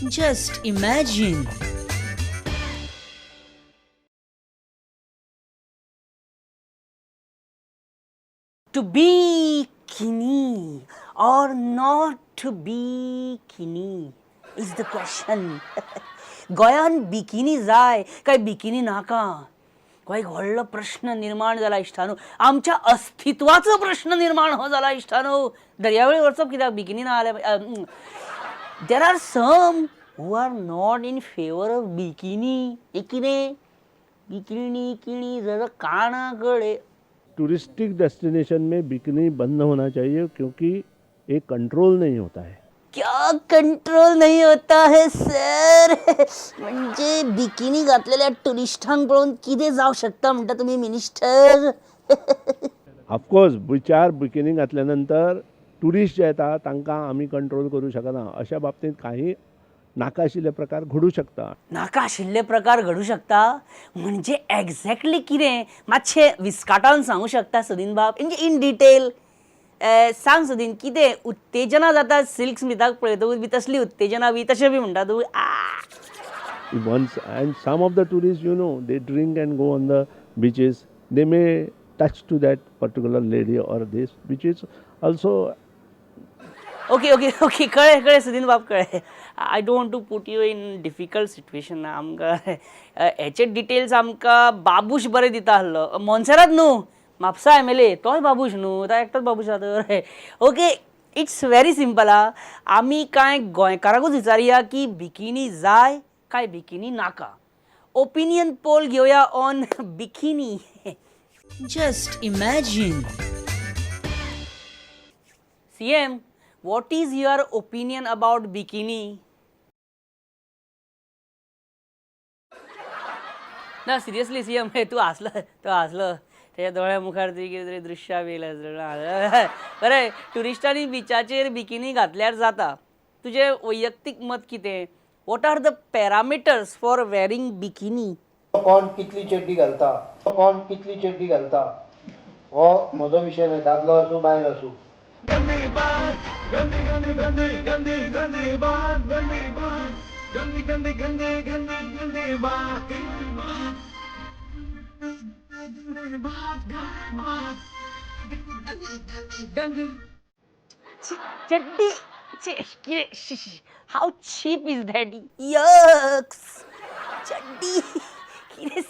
Just imagine. To bikini or not to bikini is the question. गोंयान bikini जाय काय bikini नाका, हो एक व्हडलो प्रश्न निर्माण जाला इश्टानो. आमच्या अस्तित्वाचो प्रश्न निर्माण हो जाला इश्टानो. दर्यावेळेर वचप कित्याक बिकिनी ना जाल्यार? There are some who are not in favour of bikini. हें कितें बिकिनी किणी जर काना कडेन. टूरिस्टिक डेस्टिनेशन में बिकनी बंद होना चाहिए क्योंकि एक कंट्रोल नहीं होता है. क्या कंट्रोल नहीं होता है सर? म्हणजे बिकिनी घातलेल्या टुरिस्टांक पळोवन कितें जावं शकता म्हणटा तुमी मिनिस्टर? ऑफकोर्स बिचार बिकिनी घातल्यानंतर टुरिस्ट जे येता तांकां आमी कंट्रोल करूं शकना. अशा बाबतींत काही नाका आशिल्ले प्रकार घडूं शकता. नाका आशिल्ले प्रकार घडूं शकता म्हणजे एग्जॅक्टली कितें, मातशें विस्काटावन सांगू शकता सुदीन बाब? म्हणजे इन डिटेल सांग सुदीन, कितें उत्तेजना जाता सिल्क स्मिताक पळयतकूच बी तसली उत्तेजना बी तशें बी म्हणटा तूं आ? Once and some of the tourists, you know, they drink and go on the beaches. They may touch to that particular lady or this, which is also okay okay okay, कळ्ळें कळ्ळें सुदीन बाब, कळ्ळें. I don't want to put you in difficult situation. आमकां हेचे details आमकां बाबूश बरें दिता आहलो, मोन्सेरात न्हू, म्हापसा एमएलए, तोय बाबूश न्हू, तो एकटोच बाबूश आहा तर. ओके, it's very simple आहा. आमी कांय गोंयकाराकूच विचारुया की बिकिनी जाय काय बिकिनी नाका. ओपिनियन पोल घेवया on bikini. Just imagine. CM, what is your opinion about bikini? ना, सिरियसली सीएम, तूं हांसलो, तूं हांसलो, तेज्या दोळ्या मुखार तुवें कितें तरी दृश्यां बी येयला. बरें, ट्युरिस्टांनी बिचाचेर बिकिनी घातल्यार जाता, तुजें वैयक्तीक मत कितें? What are the parameters for wearing bikini? कोण कितली चड्डी घालता, कोण कितली चड्डी घालता हो म्हजो विशय न्हय, दादलो आसूं बायल आसूं. चड्डी, how cheap is that? Yucks. चड्डी कितें,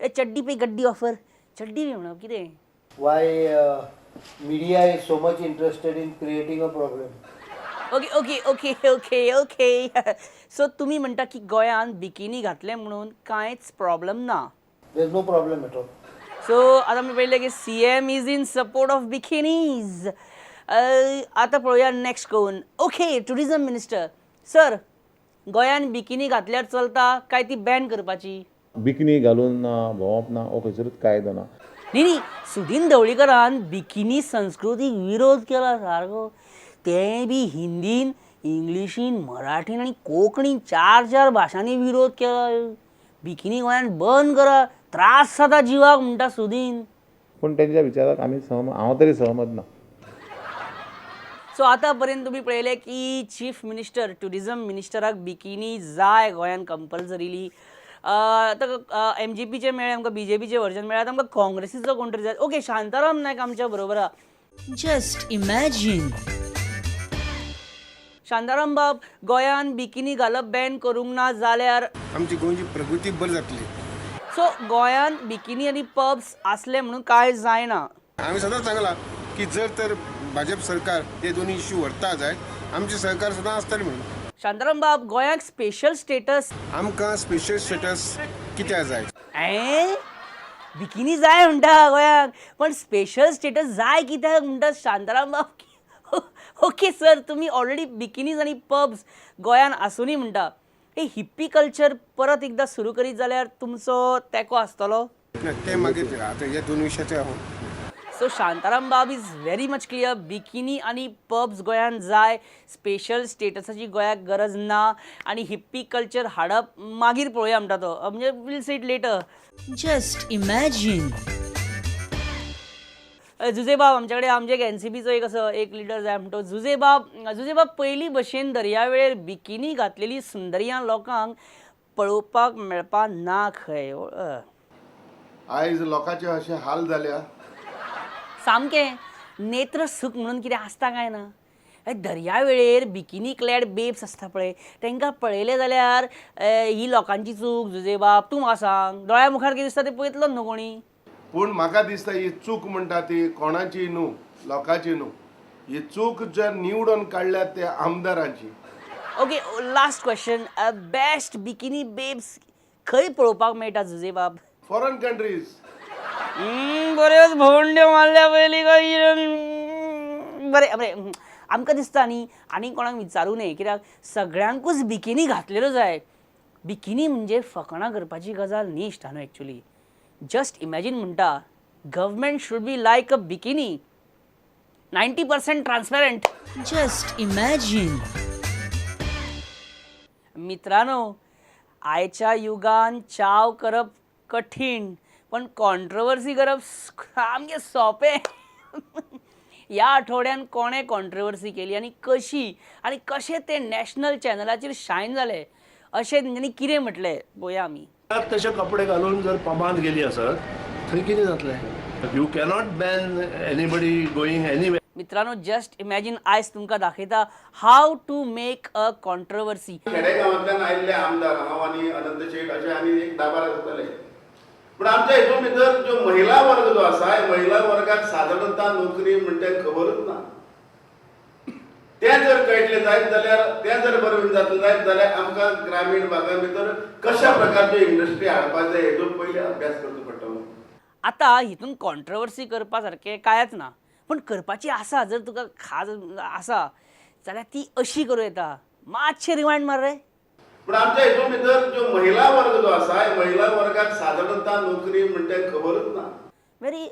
चड्डी पे गड्डी ऑफर, चड्डी बी म्हणप कितें? Why media is so much interested in creating a problem? Okay okay okay okay okay. So तुमी म्हणटा की गोंयांत बिकिनी घातले म्हणून कांयच प्रॉब्लम ना? There is no problem at all. So आतां आमी पळयलें की CM is in support of bikinis. आतां पळोवया नेक्स्ट कोण. ओके, टुरिजम मिनिस्टर सर, गोंयांत बिकिनी घातल्यार चलता काय ती बॅन करपाची? बिकनी घालून भोंवप ना, हो खंयसरूच कायदो ना. न्ही न्ही, सुदीन ढवळीकरान बिकिनी संस्कृतीक विरोध केला सारको, तें बी हिंदीन, इंग्लिशीन, मराठीन आनी कोंकणीन, चार चार भाशांनी विरोध केला. बिकिनी गोंयांत बंद करा, त्रास जाता जिवाक म्हणटा सुदीन. पूण तेंच्या विचाराक आमी सहमत, हांव तरी सहमत ना. सो आतां पर्यंत तुमी पळयलें की चीफ मिनिस्टर, ट्युरिजम मिनिस्टराक बिकिनी जाय गोंयांत कंपल्सरीली. आतां एमजीपीचे मेळ्ळे आमकां, बीजेपीचे वर्जन मेळ्ळे, आतां आमकां काँग्रेसीचो कोण तरी जाय. ओके, शांताराम नायक आमच्या बरोबर आहा. Just imagine. Shantaram बाब, गोंयांत बिकिनी घालप बॅन करूंक ना जाल्यार आमची गोंयची प्रगती बरी जातली. सो गोंयांत बिकिनी आनी पब्स आसले म्हणून कांय जायना? हांवें सदांच सांगलां की जर तर भाजप सरकार हे दोनी इश्यू व्हरता जायत, आमचें सरकार सदां आसतलें म्हणून. शांताराम बाब, गोंयाक स्पेशल स्टेटस आमकां स्पेशल स्टेटस कित्याक जाय? ए, बिकिनी जाय म्हणटा गोंयाक, पण स्पेशल स्टेटस जाय कित्याक म्हणटा शांताराम बाब. ओके सर, तुमी ऑलरेडी बिकिनीज आनी पब्स गोंयान आसुनी म्हणटा. हे हिप्पी कल्चर परत एकदां सुरू करीत जाल्यार तुमचो तेंको आसतलो? ना, ते मागीर, आतां ह्या दोन विशयाचे हांव सो शांताराम बाब is very much clear, bikini आनी पब्स गोंयांत जाय, स्पेशल स्टेटसाची गोंयाक गरज ना आनी हिप्पी कल्चर हाडप मागीर पळोवया म्हणटा तो, म्हणजे we'll see it later. Just imagine. जुजेबाब आमच्या कडेन, आमचे एक एनसीपीचो एक असो एक लिडर जाय म्हणटो जुजेबाब. जुजेबाब, पयलीं भशेन दर्यावेळेर बिकिनी घातलेली सुंदरयां लोकांक पळोवपाक मेळपा ना खंय. आयज लोकांचे अशे हाल जाल्या. सामकें नेत्र सूख म्हणून कितें आसता काय ना? दर्यावेळेर बिकिनी क्लॅड बेब्स आसता पळय, तांकां पळयलें जाल्यार ही लोकांची चूक. जुजेबाब, तूं म्हाका सांग, दोळ्या मुखार कितें दिसता तें पळयतलो न्हू कोणी. पूण म्हाका दिसता ही चूक म्हणटा ती कोणाची न्हू, लोकांची न्हू. ही चूक जर निवडून काडल्या ते आमदारांची. Okay, last question, best bikini babes खंय पळोवपाक मेळटा जुजेबाब? Foreign countries. बऱ्योच भोंवड्यो मारल्या पयलीं काय. बरें बरें, आमकां दिसता न्ही आनी कोणाक विचारूं नये, कित्याक सगळ्यांकूच बिकिनी घातलेल्यो जाय. बिकिनी म्हणजे फकाणां करपाची गजाल न्ही इश्टानो. एक्चुली जस्ट इमॅजीन म्हणटा, government should be like a bikini, 90% transparent. Just imagine. मित्रांनो, आयच्या युगान चाव करप कठीण, पण कॉन्ट्रोवर्सी करप सामकें सोंपें. ह्या आठवड्यान कोणें कॉन्ट्रोवर्सी केली आनी कशी आनी कशें ते नॅशनल चॅनलाचेर शायन जाले, अशें तेंच्यांनी कितें म्हटलें पळोवया आमी. तशे कपडे घालून जर पबांत गेली आसत थंय कितें जातलें? You cannot ban anybody going anyway. मित्रांनो, जस्ट इमॅजीन आयज तुमकां दाखयता how to make a controversy. खेडेगांवांतल्यान आयिल्ले आमदार हांव आनी अनंत शेट अशे आनी एक 10-12 आसतले. पूण आमच्या हितून भितर जो महिला वर्ग जो आसा, महिला वर्गाक सादारणता नोकरी म्हणटा खबरूच ना. तें जर कळटलें जायत जाल्यार, तें जर बरें जातलें जायत जाल्यार आमकां ग्रामीण भागा भितर कशा प्रकारच्यो इंडस्ट्री हाडपाक जाय हेजो पयलीं अभ्यास करचो पडटलो. आतां हितून कॉन्ट्रोवर्सी करपा सारकें कांयच ना, पूण करपाची आसा. जर तुका खाज आसा जाल्यार ती अशी करूं येता. मातशें रिवायंड मार रे. पूण आमच्या हितून भितर जो महिला वर्ग जो आसा, महिला वर्गाक सादारणता नोकरी म्हणटा खबरूच ना. व्हेरी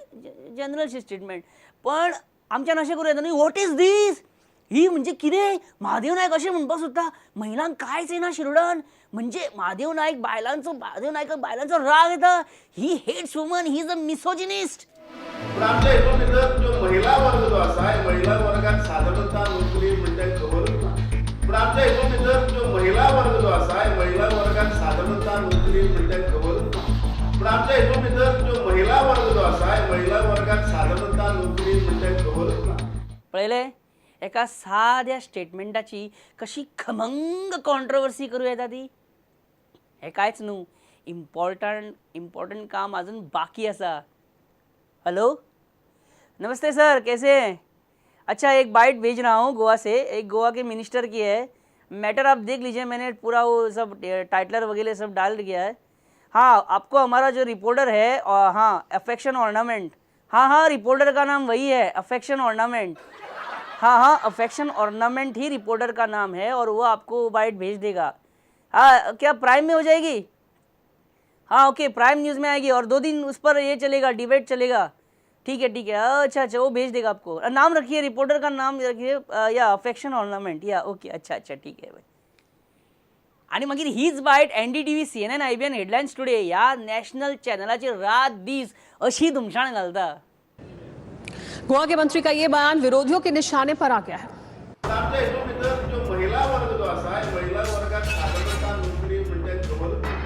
जनरल स्टेटमेंट, पण आमच्यान अशें करूं येता न्ही. What is these? ही म्हणजे कितें? महादेव नायक अशें म्हणपाक सोदता महिलांक कांयच येना शिरोडान? म्हणजे महादेव नायक बायलांचो, महादेव नायक बायलांचो राग येता. He hates woman, he is a misogynist. पूण आमच्या हितून भितर जो महिला वर्ग जो आसा, महिला वर्गाक सादारणता नोकरी म्हणटा खबरूच ना. पूण आमच्या हितून भितर जो महिला वर्ग जो आसा, महिला वर्गाक सादारणता नोकरी म्हणटा खबरूच ना. पूण आमच्या हितून भितर जो महिला वर्ग जो आसा, महिला वर्गाक सादारणता नोकरी म्हणटा खबरूच ना. पळयलें, एका साद्या स्टेटमेंटाची कशी खमंग कॉन्ट्रोवर्सी करूं येता ती. हें कांयच न्हू, इम्पॉर्टंट इम्पॉर्टंट काम अजून बाकी आसा. हॅलो, नमस्ते सर, कैसे हैं? अच्छा, एक बाइट भेज रहा हूँ गोवा से, एक गोवा के मिनिस्टर की है. मैटर आप देख लीजिए, मैंने पूरा वो सब टाइटलर वगैरह सब डाल दिया है. हाँ, आपको हमारा जो रिपोर्टर है, हाँ, अफेक्शन ऑर्नामेंट, हाँ हाँ, रिपोर्टर का नाम वही है, अफेक्शन ऑर्नामेंट. हाँ हाँ, अफेक्शन ऑर्नामेंट ही रिपोर्टर का नाम है और वो आपको बाइट भेज देगा. हाँ, क्या प्राइम में हो जाएगी? हाँ, ओके, प्राइम न्यूज़ में आएगी और 2 दिन उस पर ये चलेगा, डिबेट चलेगा. ठीक है, ठीक है. अच्छा अच्छा, वो भेज देगा आपको. नाम रखिए, रिपोर्टर का नाम रखिए, या अफेक्शन ऑर्नामेंट या. ओके, अच्छा अच्छा, ठीक है भाई. आणि मागीर हीच byte NDTV, CNN, IBN, headlines today ह्या नॅशनल चॅनलाचेर रात दीस अशी धुमशाण घालता. गोवा के मंत्री का ये बयान विरोधियों के निशाने पर आ गया है. आमच्या हितून भितर जो महिला वर्ग जो आसा, महिला वर्गाक सादारणता नोकरी म्हणटा खबरूच ना.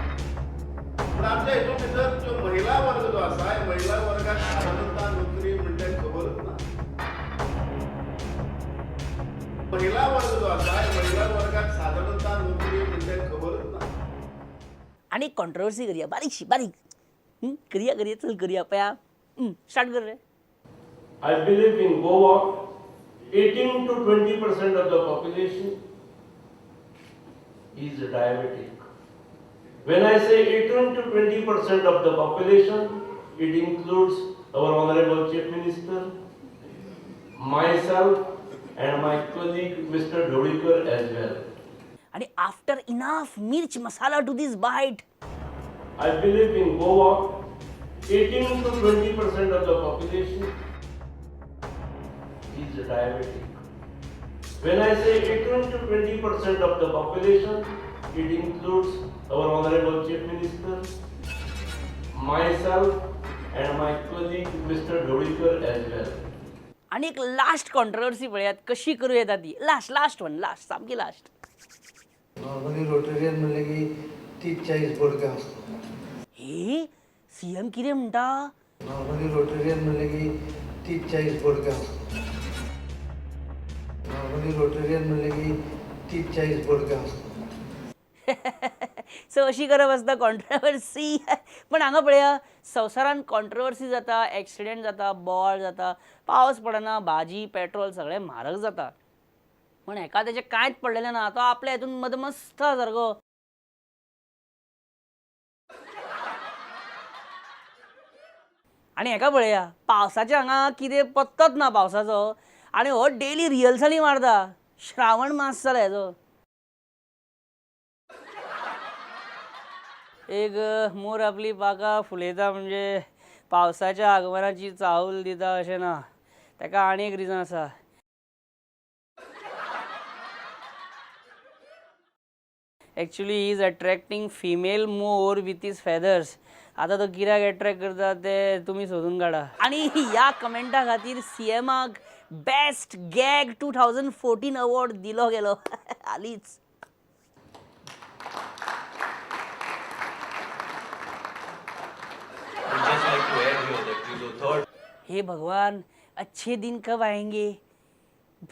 पूण आमच्या हितून भितर जो महिला वर्ग जो आसा, महिला वर्गाक सादारणता नोकरी म्हणटा खबरूच ना. महिला वर्ग जो आसा, महिला वर्गाक सादारणता नोकरी म्हणटा खबरूच ना. आनी कॉन्ट्रोवर्सी करया, बारीकशी बारीक. करया करया, चल करया. पळया, स्टार्ट कर रे. I believe in Goa, 18 to 20% of the population is diabetic. When I say 18 to 20% of the population, it includes our Honorable Chief Minister, myself, and my colleague Mr. Dhavalikar as well. आणि after enough मिर्च masala to this bite. I believe in Goa, 18 to 20% of the population is diabetic. When I say 18 to 20% of the population, it includes our Honorable Chief Minister, myself, and my colleague Mr. Dhavalikar as well. आनी एक last controversy पळयात कशी करूं येता ती. Last last one, last, सामकी last. Normally Rotarian म्हणलें की 30-40 बोडके आसता. हे सीएम कितें म्हणटा? नॉर्मली रोटेरियन म्हणलें की 30-40 बोडके आसता. नॉर्मली रोटेरियन म्हणलें की 30-40 बोडके आसता. सो अशी करप आसता कॉन्ट्रवर्सी. पण हांगा पळया, संवसारान कॉन्ट्रवर्सी जाता, एक्सिडेंट जाता, बोवाळ जाता, पावस पडना, भाजी पेट्रोल सगळें म्हारग जाता, पूण हेका तेजें कांयच पडलेलें ना. तो आपल्या हितून मदमस्त आसा सारको. आनी हेका पळया, पावसाचें हांगा कितें पत्तोच ना पावसाचो, आनी हो डेली रिहर्सली मारता. श्रावण मास जाला हेजो. एक मोर आपली पाखां फुलयता म्हणजे पावसाच्या आगमनाची चाहूल दिता अशें ना, ताका आनी एक रिजन आसा. Actually he is attracting female more with his feathers. आतां तो कित्याक एट्रॅक्ट करता ते तुमी सोदून काडा. आनी ह्या कमेंटा खातीर सी एमाक बेस्ट गॅग 2014 अवॉर्ड दिलो गेलो हालींच. Would just like to add here that we the third हे भगवान, अच्छे दिन कब आएंगे?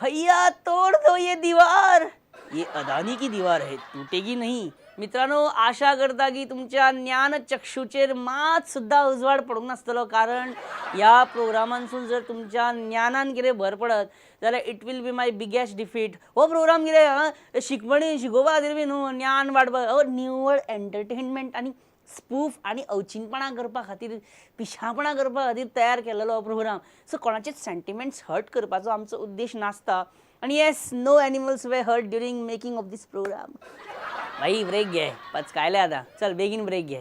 भैया तोड़ दो ये दीवार. ये अदानी की दीवार है, तुटेगी नहीं. मित्रांनो, आशा करता की तुमच्या ज्ञानचक्षुचेर मात सुद्दां उजवाड पडूंक नासतलो, कारण ह्या प्रोग्रामांसून जर तुमच्या ज्ञानान कितें भर पडत जाल्यार it will be my biggest defeat. हो प्रोग्राम कितें हांगा शिकवणी शिकोवपा खातीर बी न्हू, ज्ञान वाडपा, हो निव्वळ एंटरटेनमेंट आनी स्पूफ आनी अवचिनपणां करपा खातीर, पिशापणां करपा खातीर तयार केलेलो हो प्रोग्राम. सो कोणाचेच सेंटिमेंट्स हर्ट करपाचो आमचो उद्देश नासता. आनी yes, no animals were hurt during making of this program. भाई ब्रेक घे, पचकायले आतां, चल बेगीन ब्रेक घे.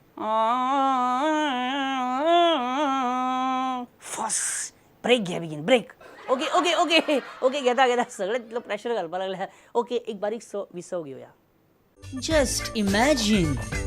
फर्स्ट ब्रेक घे, begin break. Okay okay okay okay, घेता घेता सगळें तितलो प्रेशर घालपा लागल्या. ओके, एक बारीकसो विसव घेवया. Just imagine.